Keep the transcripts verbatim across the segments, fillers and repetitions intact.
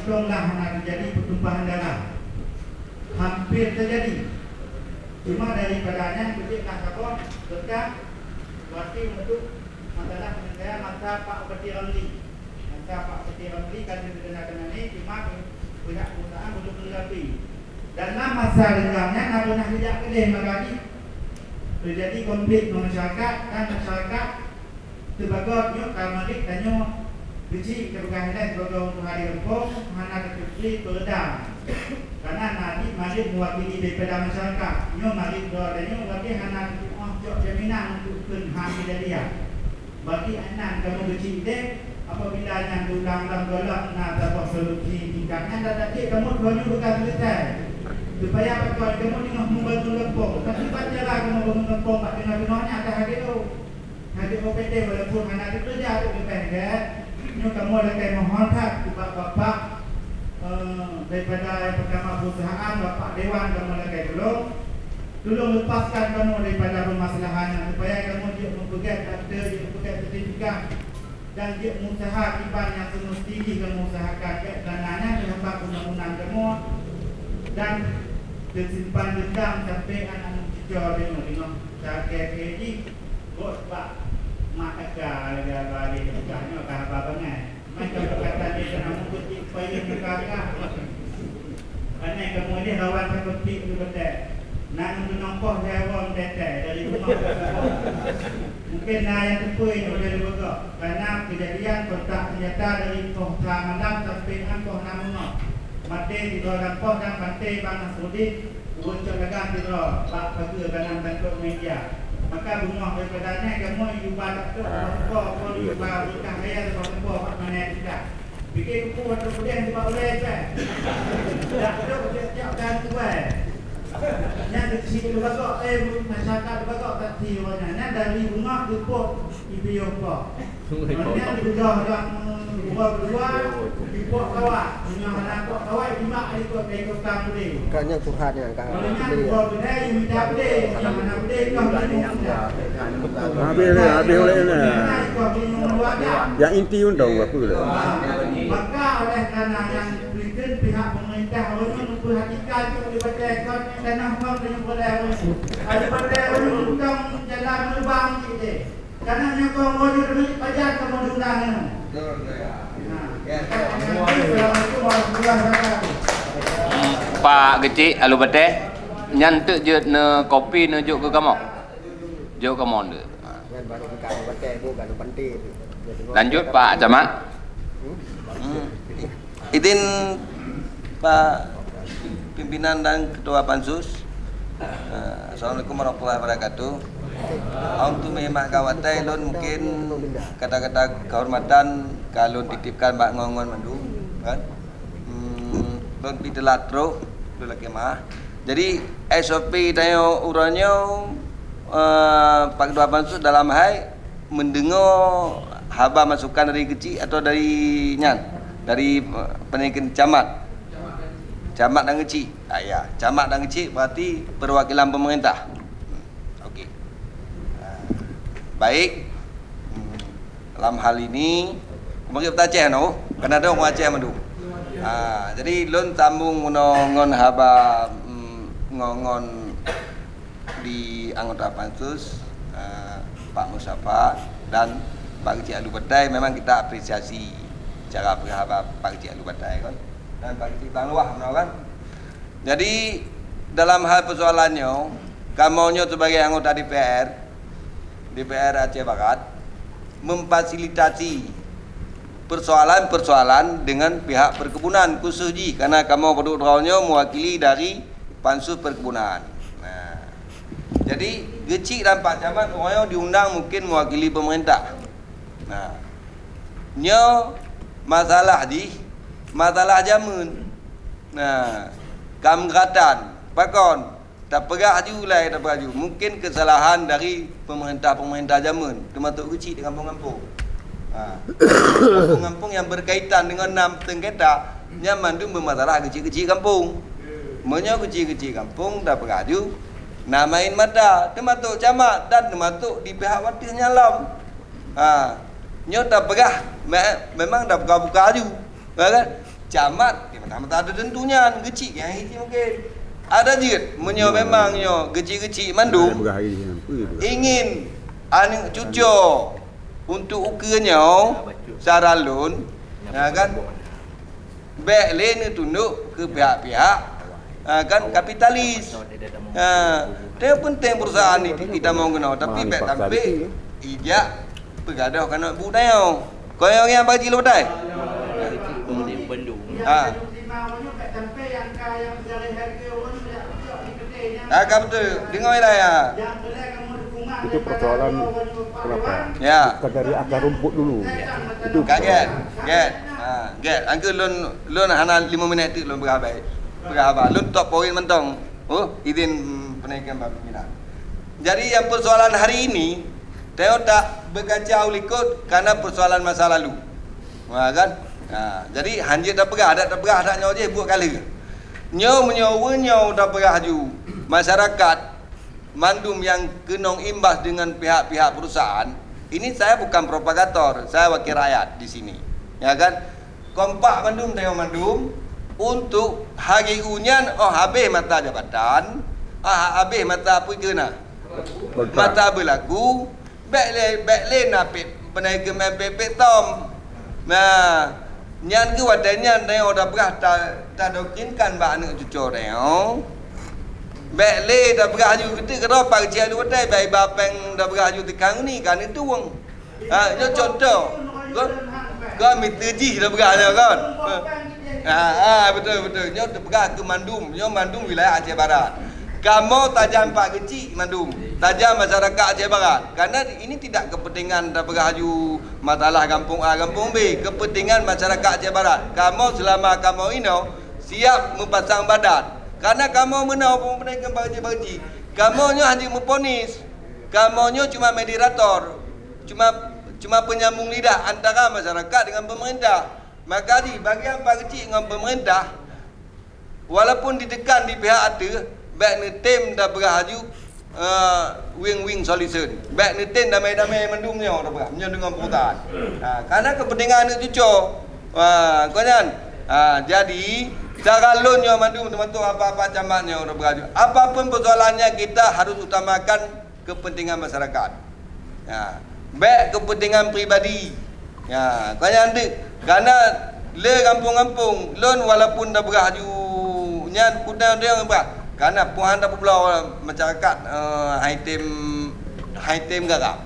Untông lah hana teujadi peutumpahan darah. Hampir teujadi. Cuma daripada nyan, beujeuet lah saboh, beureukat, berarti untuk masalah penyelesaian masa Pak Bupati Ramli. Masa Pak Bupati Ramli ka lheueh teukena-kena ni, cuma pihak perusahaan belum melengkapi. Dan lam masa renggang nyan, na beunah geujak keudeh maka jih teujadi konflik ngon masyarakat, dan masyarakat teubagot nyoe ka marit tanyoe keuchik teupeugah ilée sibagoe ureuëng tuha di gampông, hana teupeubri peureudam. Karena na jih marit meuwakili daripada masyarakat. Nyoe marit droe tanyoe, watée hana teutuoh cok jaminan untuk kheun hán keujadian. Bagi anang kamoe geuchik deh, apabila nyan diulang-ulang gohlom na saboh solusi tingkat nyan, dan akhé kamoe tuha nyoe bukan selesai. Supaya pakon kamoe teungoh membangun gampông, tapi bak cara kamoe bangun gampông bak teungoh-teungoh nyan ada H D O. H D O P T walaupun hana dikeureuja tu leubeh gét, nyoe kamoe lakée mohon that ubak bapak, eh, daripada yang pertama perusahaan, bapak dewan kamoe lakée tulông. Tulông lepaskan kamoe daripada permasalahan nyan, supaya kamoe jeuet meupeugét traktor, jeuet meupeugét sertifikat, dan jeuet meusaha kiban nyang semesti jih kamoe usahakan, bék karena nyan teuhambat pembangunan kamoe dan teusimpan dendam sampai aneuk cucoe deungoe-deungoe. Sakét jih, buet bak mak teuka lagée haba jih teuka nyoe ka haba bangai. Macam kata dia kena meukutik payah muka kah. Pane kamoe ni rawan takeutik tu beutôi. Nang meunong poh saya wong tete dari rumah. Mungkin na yang tepui tu dari bogok. Karena kejadian kontak senjata dari poh sa malam sampai an poh enam malam. Maté sidroe lam poh dan banté Bang Nasruddin. Ureuëng cok lagak sidroe bak pageue dalam tantong meja. Maka beungoh daripada nyan kamoe yuba tantong bak teuko, kon yuba beukah gaya bak teuko bak mana kita. Pike kupu atau keudeh bak ulée iban. Dak trok tiap-tiap dan tuai. Nyan keuchik lubagok, eh, masyarakat lubagok tak ti awaknyan. Nyan dari beungoh geupot ipiôh poh. Nyan dipeugah lam dua dua, dipok kawat. Meunyoe hana pok kawat, jimak likot dari tukang beli. Kan nyang curhat nyan, kan. Nyan dua beuna, you minta beli. Meunyoe hana beli, kau minum. Habis, habis oleh ni. Yang inti undang apa dah? Maka oleh karena yang kristen pihak pemerintah, orang memperhatikan tu daripada ekor tanah kau dan boleh. Daripada orang utang jalan lubang gitu. Karena nyokong modul ni pajan kamoe diundang nyoe. Nah. Assalamualaikum warahmatullahi wabarakatuh. Pak Geuchik Alue Batée, nyan teuk jeuet neukopi neujok keu kamoe. Jok kamoe ndeuk. Ha. Nyan baru bukan Alue Batée, bu, bukan Alue Panté tu. Lanjut, Pak Camat. Hmm. Hmm. Izin Pak Pimpinan dan Ketua Pansus. Eh, Assalamualaikum warahmatullahi wabarakatuh. Untuk meuhemat gawat tai lôn mungkin kata-kata kehormatan ka lôn titipkan bak ngon-ngon mandum, kan? Hmm, lôn pi teulat trok, lôn lakée maah. Jadi S O P tanyoe uroe nyoe, eh, Pak Ketua Pansus dalam hai mendengar haba masukan dari keuchik atau dari nyan, dari, eh, penikeuh camat. Camat dan keuchik. Ah, ya, camat dan keuchik berarti perwakilan pemerintah. Okey. Ah, baik. Hmm, dalam hal ini, mungkin kita Aceh no, karena ada orang Aceh madu. Ah, jadi lôn sambung meunoe ngon haba, hmm, ngon, ngon di anggota pansus, eh, Pak Mustafa dan Pak Keuchik Alue Batée, memang kita apresiasi cara peugah haba Pak Keuchik Alue Batée, kan, dan Pak Keuchik Blang Luwah, kan. Jadi, dalam hal persoalan nyoe, kamoe nyoe sebagai anggota D P R, D P R Aceh Barat, memfasilitasi persoalan-persoalan dengan pihak perkebunan khusus jih, karena kamoe padub droe nyoe mewakili dari Pansus Perkebunan. Nah, jadi Geuchik dan Pak Camat uroe nyoe diundang mungkin mewakili pemerintah. Nah, nyoe masalah jih, masalah jameun. Nah, kam gatan, pakon? Tapeugah aju lai, tapeugah aju. Mungkin kesalahan dari pemerintah-pemerintah jameun, teumasuk Geuchik di kampung-kampung. Ha. Kampung-kampung yang berkaitan dengan nam sengketa, nyan mandum bermasalah keuchik-keuchik kampung. Meunyoe keuchik-keuchik kampung tapeugah aju, na main mata, teumasuk camat dan teumasuk di pihak watèe nyan lom. Ha. Nyoe tapeugah me-, memang tabuka-buka aju. Ha, kan? Camat, di mata-mata tertentu nyan, geuchik nyang hiji mungkin. Ada jeuet, meunyoe memang nyoe geuchik-geuchik mandum, ingin aneuk cucoe untuk ukeue nyoe, saran lôn, ya kan, bék lé neutundok keu pihak-pihak, ha, kan, kapitalis. Ha, teuh penting perusahaan i-, itamong keunoe, tapi bék sampai ijak peugadôh keunoe bu tanyoe. Kuyong nyang bak jih lôn batai. Ha. Ha, ka beutôi. Deungoe lah ya. Itu persoalan kenapa? Ya. Bukan dari akar rumput dulu. Itu. Ka gét, gét. Ha, gét. Angku lôn, lôn hana lima minit tu lôn peugah baik. Peugah haba. Lôn top poin mantong. Oh, izin, hmm, penaikan Pak Pimpinan. Jadi, yang persoalan hari ini, tayong tak berkaca u likot karena persoalan masa lalu. Ha, kan? Ha, jadi, hanjeuet tapeugah, adak tapeugah, adak nyoe jih buet kali. Nyoe meunyoe, nyoe tapeugah ju, masyarakat mandum yang keunong imbas dengan pihak-pihak perusahaan, ini saya bukan propagator, saya wakil rakyat di sini. Ya kan? Kompak mandum tanyoe mandum untuk hari u nyan, oh, habéh masa jabatan, ah, habéh masa apa ke na? Masa berlaku, bék lé, bék lé na pek, beunai keumeung pek-pek tom. Nah, nyan keuh watée nyan tanyoe tapeugah ta-, tadoktrinkan bak aneuk cucoe tanyoe. Bék lé tapeugah aju keuteuk keudroe pak keuchik aneuk watée, bék iba péng tapeugah aju teuka ngon ni ka neutueng. Ha, nyoe contoh. Kon, kon meuteujih dah peugah nyoe kon. Ha, ha, beutôi, beutôi. Nyoe teupeugah keu mandum, nyoe mandum wilayah Aceh Barat. Kamoe tajam pak keuchik mandum, tajam masyarakat Aceh Barat. Karena ini tidak kepentingan dah peugah aju masalah gampông A, gampông B, kepentingan masyarakat Aceh Barat. Kamoe selama kamoe inoe siap meupasang badan. Karena kamoe meunoe peumeupeunai keu bak keuchik-bak keuchik. Kamoe nyoe hana meuponis. Kamoe nyoe cuma moderator. Cuma, cuma penyambung lidah antara masyarakat dengan pemerintah. Maka di bagian pak keuchik ngon pemerintah, walaupun ditekan di pihak ateueh, bék neutem tapeugah aju, eh, win-win solution. Bék neutem damai-damai mandum nyoe tapeugah, meunyoe deungon perusahaan. Ha, karena kepentingan aneuk cucoe. Ha, kon nyan. Ha, jadi, cara lôn nyoe mandum teumasok apa-apa camat nyoe tapeugah aju. Apapun persoalannya, kita harus utamakan kepentingan masyarakat. Ya. Bék kepentingan pribadi. Ya, kon nyan deuh. Karena le gampông-gampông, lôn walaupun tapeugah aju nyan kutang deungon bah. Karena Tuhan tapeubulo masyarakat, eh, hai tem, hai tem garam.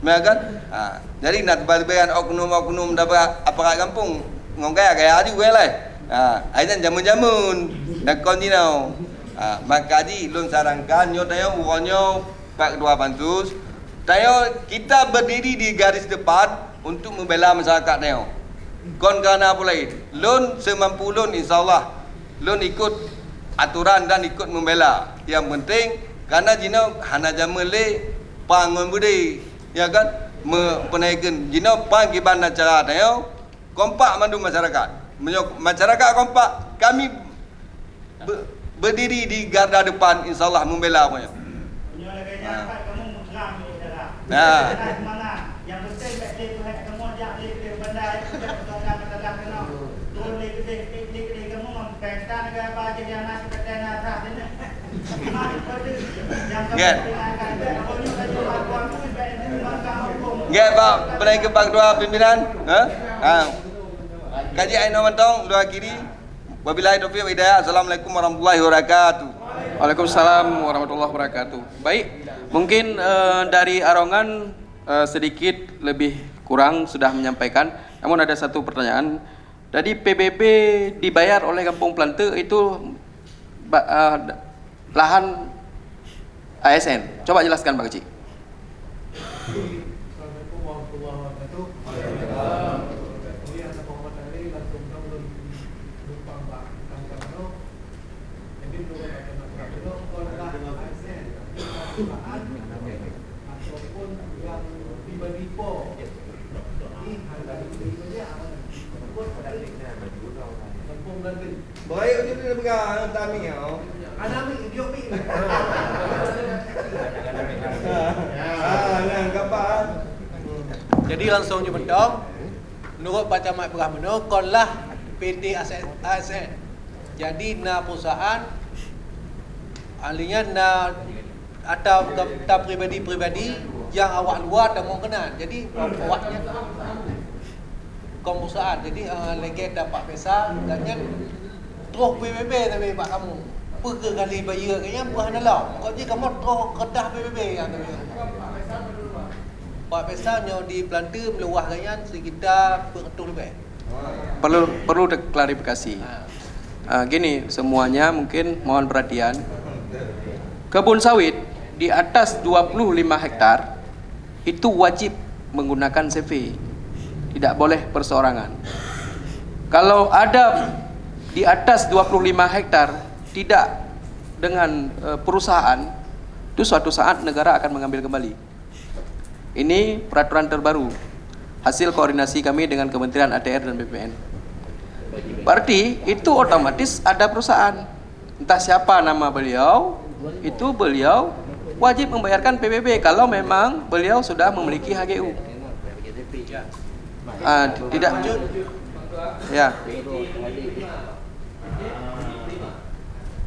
Ya kan? Ha, jadi na teubalikan oknum-oknum daripada aparat gampông ngon gaya-gaya aju gaya laén. Ha, hai nyan jameun-jameun dan kon jinoe. Ha, maka jih lôn sarankan nyoe tanyoe uroe nyoe Pak Ketua Pansus, tanyoe kita berdiri di garis depan untuk membela masyarakat tanyoe. Kon karena apa lain. Lôn semampu lôn, insya Allah, lôn ikut aturan dan ikut membela. Yang penting, karena jinoe hana jameun lé pang ngon beudé, ya kan? Meupeunaikan jinoe pang kiban acara tanyoe, kompak mandum masyarakat. Meunyoe masyarakat kompak, kami be-, berdiri di garda depan, insya Allah membela pokoknya. Meunyoe lagèe nyan, Pak, kamu meuteurang di dalam. Nah. Dalam mana? Yang penting, kat dia tu, hai, kamu ajak dia ke bandar, kita persoalkan masalah kena. Turun dia ke dia, dia ke dia, kamu ngon perintah negara apa aja yang nak kita kena atas dia ni. Cuma itu tu, yang kamu Gét. Dengarkan, kamu ni tadi, Pak, kamu, Pak, itu, Pak, kamu. Gét, Pak, pernah ikut Pak Ketua Pimpinan? Ha? Ha. Kaji Aino Mantong, luar kiri. Wabillahi taufiq wal hidayah. Assalamualaikum warahmatullahi wabarakatuh. Waalaikumsalam warahmatullahi wabarakatuh. Baik, mungkin, eh, dari Arongan, eh, sedikit lebih kurang sudah menyampaikan. Namun ada satu pertanyaan. Jadi P B B dibayar oleh Gampong Plante itu ba-, eh, lahan A S N. Coba jelaskan, Pak Keuchik. Assalamualaikum warahmatullahi wabarakatuh. Jadi, atas penghormatan ini, langsung dong lôn numpang bak kang-kang nyoe. Jadi, menurut kata-kata beliau, kon lah A S N, perusahaan, ataupun yang pribadi po. Ini hanya pribadi, apa? Gampong Plante. Baik, tu dia pegang, Tami, oh. Anak mi, dia mi. Ah, nyan, kapal. Jadi, langsung je mantong. Menurut Pak Camat peugah meunoe, kon lah P T A S N. Jadi na perusahaan, ahli nyan na ata, ata pribadi-pribadi nyang awak luwa tamong keunan. Jadi awak nyan kon perusahaan. Jadi, eh, lagèe tapak pesa dan nyan troh P B B tapi bak kamoe. Peue keu kali bayeue keu nyan peue hana lom. Kok jih kamoe troh keudah P B B nyang tabayeue. Pak pesa nyoe di Peulanteu meuliwah gobnyan sekitar peuet reutôh leubeh. Perlu, perlu diklarifikasi. Ah, gini, semuanya mungkin mohon perhatian. Kebun sawit di atas dua puluh lima hektar itu wajib menggunakan C V. Tidak boleh perseorangan. Kalau ada di atas dua puluh lima hektar tidak dengan, eh, perusahaan, itu suatu saat negara akan mengambil kembali. Ini peraturan terbaru, hasil koordinasi kami dengan Kementerian A T R dan B P N. Berarti itu otomatis ada perusahaan. Entah siapa nama beliau, itu beliau wajib membayarkan P B B kalau memang beliau sudah memiliki H G U. Ah, tidak, ya.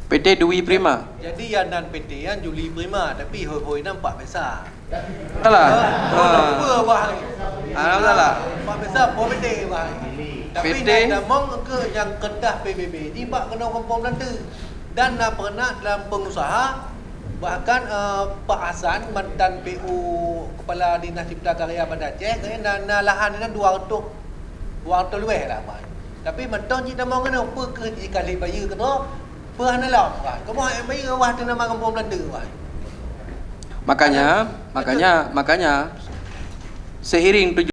P T Dwi Prima. Jadi yang nan P T kan Juli Prima, tapi hôi-hôi nan Pak Pesa. Salah. Ah. Apa bah? Ah, salah. Pak Pesa P T bah. Tapi P T. Nak damong ke yang kedah P B B ni bak kena kompom nanti. Dan na pernah dalam pengusaha, bahkan, eh, Pak Hasan, mantan P U Kepala Dinas Cipta Karya Banda Aceh, kena na, na lahan nan dua reutôh, dua reutôh leubeh lah, Pak. Tapi mantong cit tamong keunoe, peue keuh jikali bayeue keudroe, peue hana lom, Pak. Kamoe hana bayeue, wah teuh nama gampông Belanda, Pak. Makanya, makanya, makanya, seiring